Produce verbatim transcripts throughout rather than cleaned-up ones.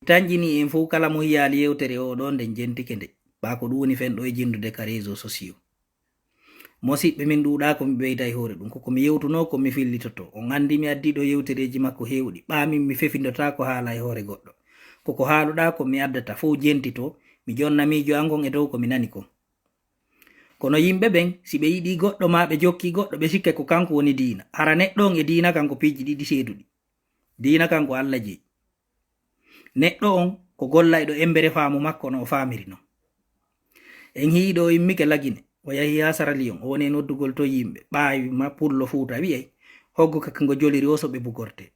Tanƴini en fof kala mo hiyaali yewtere o ɗo nde jentike nde. Ɓa ko ɗum woni fenɗo e jinndude ka réseaux sociaux. Mosiɓɓe, min ɗuuɗa ko mi ɓeyda e hoore ɗum. Koko mi yewtunoo, ko mi fillitoto. On anndi mi addi ɗo yewtereeji makko heewɗi. Ɓa min mi fefindotaako haala e hoore goɗɗo. Koko haaluɗa ko mi addata fof jentito, mi jonna miijo an ngon e dow ko mi nani kon. Kono yimɓe ɓen, si ɓe yiɗi goɗɗo maa ɓe jokki goɗɗo, ɓe sikke ko kanko woni diina. Hara neɗɗo on e diina kan ko piiji ɗiɗi seeduɗi. Diina kan ko Alla jeyi. Neɗɗo on ko gollayɗo embere faamu makko no o faamiri non. En hiyi ɗo o immike Lagine, o yahi haa Sierra Leone, o woni e noddugol ton yimɓe, ɓaawi ma pullo Fuuta wi'ay, hoggo ka kanko joliri o so ɓe bugorte.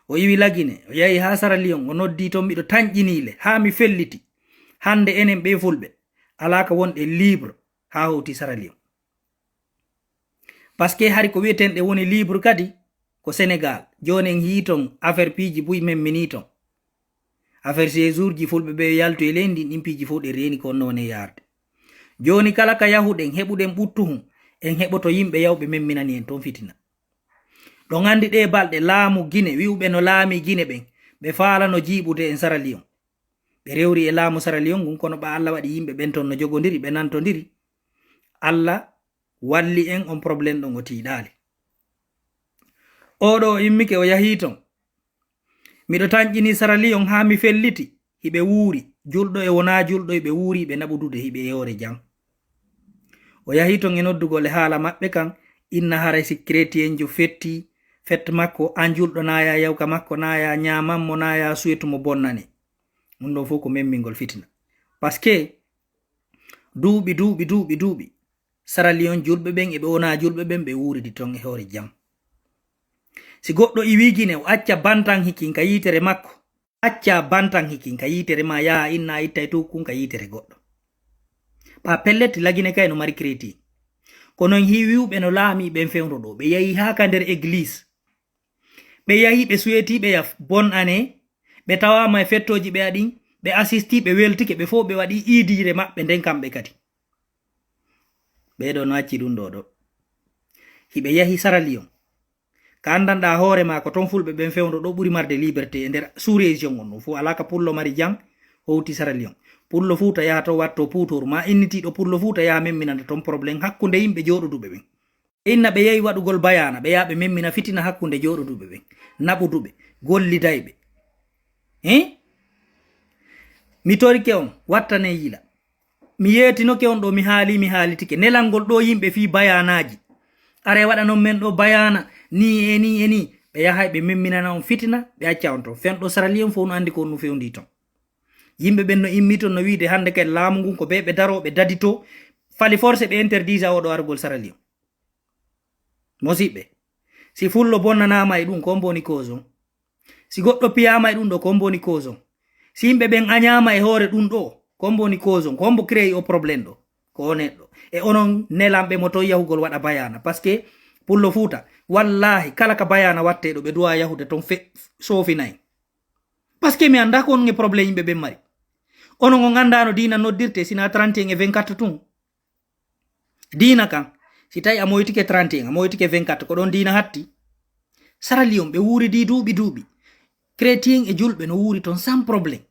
O iwi Lagine, o yahi haa Sierra Leone, o noddi ton miɗo tanƴinii le, haa mi felliti. Hannde enen ɓee fulɓe, alaa ka wonɗen libre haa howti Sierra Leone. Parce que hari ko wi'eten ɗe woni libre kadi ko Sénégal. Jooni en hii ton affaire piiji buy memminii ton. Affaire séjour ji fulɓe ɓe yaltu e leydi ndin, ɗin piiji fof ɗe reeni ko onno woni e yaarde. Jooni kala ka yahuɗen, heɓuɗen ɓuttuhun, en heɓoto yimɓe yawɓe memminani en ton fitina. Ɗon anndi ɗee balɗe laamu Gine, wi'uɓe no laami Gine ɓen, ɓe faalano jiiɓude en Sierra Leone. Ɓe rewri e laamu Sierra Leone ngun, kono ɓa Alla waɗi yimɓe ɓen ton no jogodiri, ɓe nantondiri. Alla walli en, on problème ɗon o tiiɗaali. Oɗo o immike o yahii ton. Miɗo tanƴini Sierra Leone haa mi felliti. Hiɓe wuuri. Julɗo e wonaa julɗo hiɓe wuuri, hiɓe naɓudude, hiɓe e hoore jam. O yahii ton e noddugol e haala maɓɓe kan, inna haray si chrétienjo fetti, fête makko, an julɗo naaya yawka makko, naaya ñaaman mo, naaya suwetu mo bonnane. Ɗum ɗon fof ko memmingol fitina. Parce que duuɓi, duuɓi, duuɓi, duuɓi, Sierra Leone julɓe ɓen e ɓe wonaa julɓe ɓen, ɓe wuuridi ton e hoore jam. Si goɗɗo iwii Gine, o acca bantan hikin ka yiitere makko. Acca bantan hikin ka yiitere ma, yaha inna ittay tukkun ka yiitere goɗɗo. Ɓa pellet Lagine kay no mari créti. Kono en hii wi'uɓe no laami ɓen fewndo ɗo. Ɓe yahi haa ka nder église. Ɓe yahi, ɓe suwetii, ɓe yaf bonne année. Ɓe tawaama e fettooji ɓe aɗin. Ɓe assistii, ɓe weltike, ɓe fof ɓe waɗi iidiire maɓɓe nden kamɓe kadi. Ɓee ɗo no acci ɗum ɗo ɗo. Hiɓe yahi Sierra Leone. Ka anndanɗaa hoore maa ko ton fulɓe ɓen fewndo ɗo ɓuri marde liberté e nder sous-région on. Ɗum fof alaa ka pullo mari jam howti Sierra Leone. Pullo Fuuta yaha to watto puutooru, maa innitiiɗo pullo Fuuta yaha memminana ton problème hakkunde yimɓe jooɗoduɓe ɓen. Inna ɓe yehi waɗugol bayaana, ɓe yaha ɓe memmina fitina hakkunde jooɗoduɓe ɓen, naɓuduɓe, gollidayɓe. Hein? Mi torike on, wattane yila. Mi yeetinoke on ɗo, mi haali, mi haalitike. Nelangol ɗo yimɓe fii bayaanaaji. Are waɗa non men ɗo bayaana, nii e nii e nii. Ɓe yahay ɓe memminana on fitina, ɓe acca on ton. Fenɗo Sierra Leone fof no anndi ko on no fewndi ton. Yimɓe ɓen no immi ton no wiide hannde kay laamu ngun ko ɓe, ɓe daroo, ɓe daditoo. Fali forcé ɓe interdisa oɗo arugol Sierra Leone. Mosiɓɓe, si fullo bonnanaama e ɗum, ko hombo woni cause on? Si goɗɗo piyaama e ɗum ɗo, ko hombo woni cause on? Si yimɓe ɓen añaama e hoore ɗum ɗo, ko hombo woni cause on? Ko hombo créé o problème ɗo? Ko o neɗɗo. E onon nelanɓe mo ton yahugol waɗa bayaana. Parce que pullo Fuuta, wallaahi, kala ka bayaana wattee ɗo, ɓe duwa yahude ton fe-, soofinay. Parce que mi anndaa ko on e problème yimɓe ɓen mari. Onon on anndaano diina noddirte, sina trente et un e vingt-quatre tun. Diina kan, si tawi a moytike trente et un, a moytike vingt-quatre, ko ɗon diina hatti. Sierra Leone, ɓe wuuridi duuɓi duuɓi. Chrétien e julɓe no wuuri ton sans problème.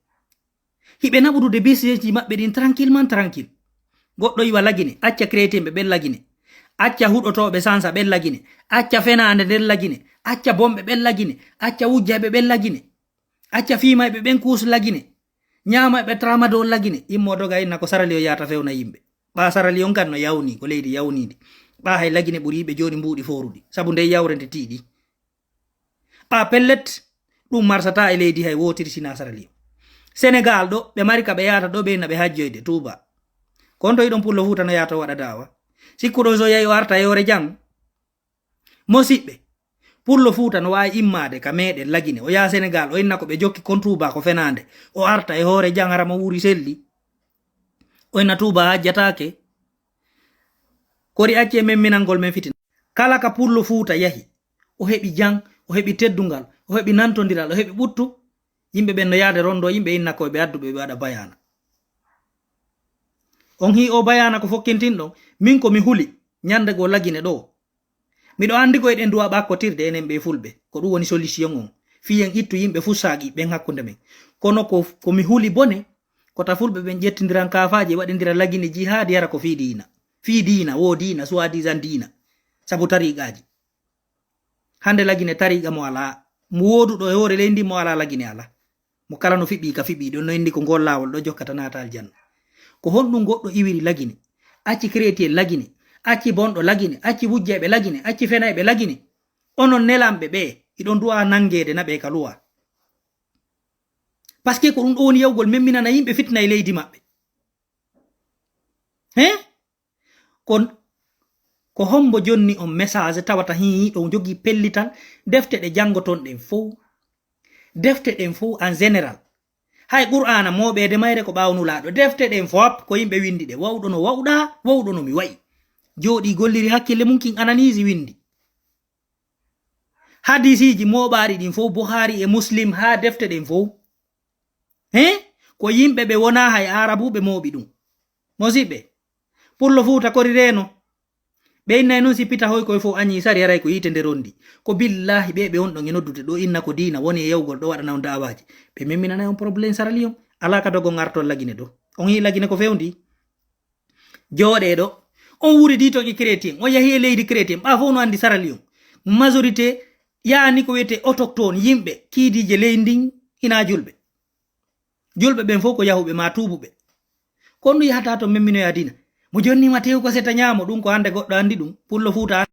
Hiɓe naɓudude business ji maɓɓe ɗin tranquillement tranquille. Goɗɗo iwa Lagine, acca chrétien ɓe ɓen Lagine. Acca huɗotooɓe sansa ɓen Lagine. Acca fenaande nden Lagine. Acca bomɓe ɓen Lagine. Acca wujjayɓe ɓen Lagine. Acca fiimayɓe ɓen kuus Lagine. Ñaamayɓe tramadol Lagine. Immo doga inna ko Sierra Leone yaata fewna yimɓe. Ɓa Sierra Leone kan no yawni, ko leydi yawniindi. Ɓa hay Lagine ɓuri yimɓe jooni mbuuɗi fooruɗi. Sabu nde yawre nde tiiɗi. Ɓa pellet, ɗum marsata e leydi hay wootiri sina Sierra Leone. Sénégal ɗo, ɓe mari ka ɓe yaata ɗo ɓe inna ɓe hajjoyde Touba. Kon to iɗon pullo Fuuta no yaata o waɗa daawa. Sikkuɗon so yahi o arta e hoore jam. Mosiɓɓe, pullo Fuuta no waawi immaade ka meɗen Lagine, o yaha Sénégal, o inna ko ɓe jokki kon Touba ko fenaande. O arta e hoore jam hara mo wuuri selli. O inna Touba hajjataake. Kori acci e memminangol men fitina. Kala ka pullo Fuuta yahi, o heɓi jam, o heɓi teddungal, o heɓi nantondiral, o heɓi ɓuttu. Yimɓe ɓen no yaade rondo yimɓe inna ko ɓe adduɓe ɓe waɗa bayaana. On hii o bayaana ko fokkintinɗon, min ko mi huli, ñande goo Lagine ɗo. Miɗo anndi ko eɗen duwa ɓakkotirde enen ɓe fulɓe, ko ɗum woni solution on. Fii en ittu yimɓe fussaaki ɓen hakkunde men. Kono ko, ko mi huli bone, ko ta fulɓe ɓen ƴettindiran kaafaaje, waɗindira lagine jihaadi, hara ko fii diina. Fii diina, wo diina, soi-disant diina. Sabu tariiqaaji. Hannde lagine tariiqa mo alaa, mo wooduɗo e hoore leydi mo alaa lagine alaa. Mo kala no fiɓi ka fiɓi ɗon, no inni ko ngol laawol ɗo jokkata naata aljanna. Ko honɗum goɗɗo iwiri lagine? Acci chrétien lagine, acci bonɗo lagine, acci wujjeeɓe lagine, acci fenayɓe lagine. Onon nelamɓe ɓe, iɗon du'a nangeede naɓe ka luwa. Parce que ko ɗum ɗo woni yawgol memminana yimɓe fitna e leydi maɓɓe. He? Ko, ko hombo jonni on message tawata hii ɗo jogii pellital defte ɗe janngoton ɗen fow? Defte ɗen fow en général. Hay Qur'aana mooɓeede mayre ko ɓaawo Nulaaɗo. Defte ɗen fof ko yimɓe winndi ɗe. Wawɗo no wawɗa, wawɗo no mi wa'i. Jooɗii golliri hakkille mum kin analyse winndi. Hadiisiiji mooɓaaɗi ɗin fof, Buhaari e Muslim, haa defte ɗen fof. He? Ko yimɓe ɓe wonaa hay Aarabuɓe mooɓi ɗum. Mosiɓɓe, Pullo Fuuta kori reeno. Ɓe innay noon si pita hoy koy fof añii sari haray ko yiite nde rondi. Ko billaahi ɓe ɓe on ɗon e noddude ɗo inna ko diina woni e yawgol ɗo waɗana on da'awaaji. Ɓe memminanay on problème Sierra Leone. Alaa ka dogon artol lagine ɗo. On hii lagine ko fewndi? Jooɗee ɗo. On wuridii toon e chrétien. On yahii e leydi chrétien. Ɓaa fof no anndi Sierra Leone. Majorité yaani ko wiyetee autochtone, yimɓe kiidiije leydi ndin hinaa julɓe. Julɓe ɓen fof ko yahuɓe maa tuubuɓe. Kono ɗum yahata to memminoya diina. Mo jonni ma tew ko seta ñaamo, ɗum ko hannde goɗɗo anndi ɗum. Pullo Fuuta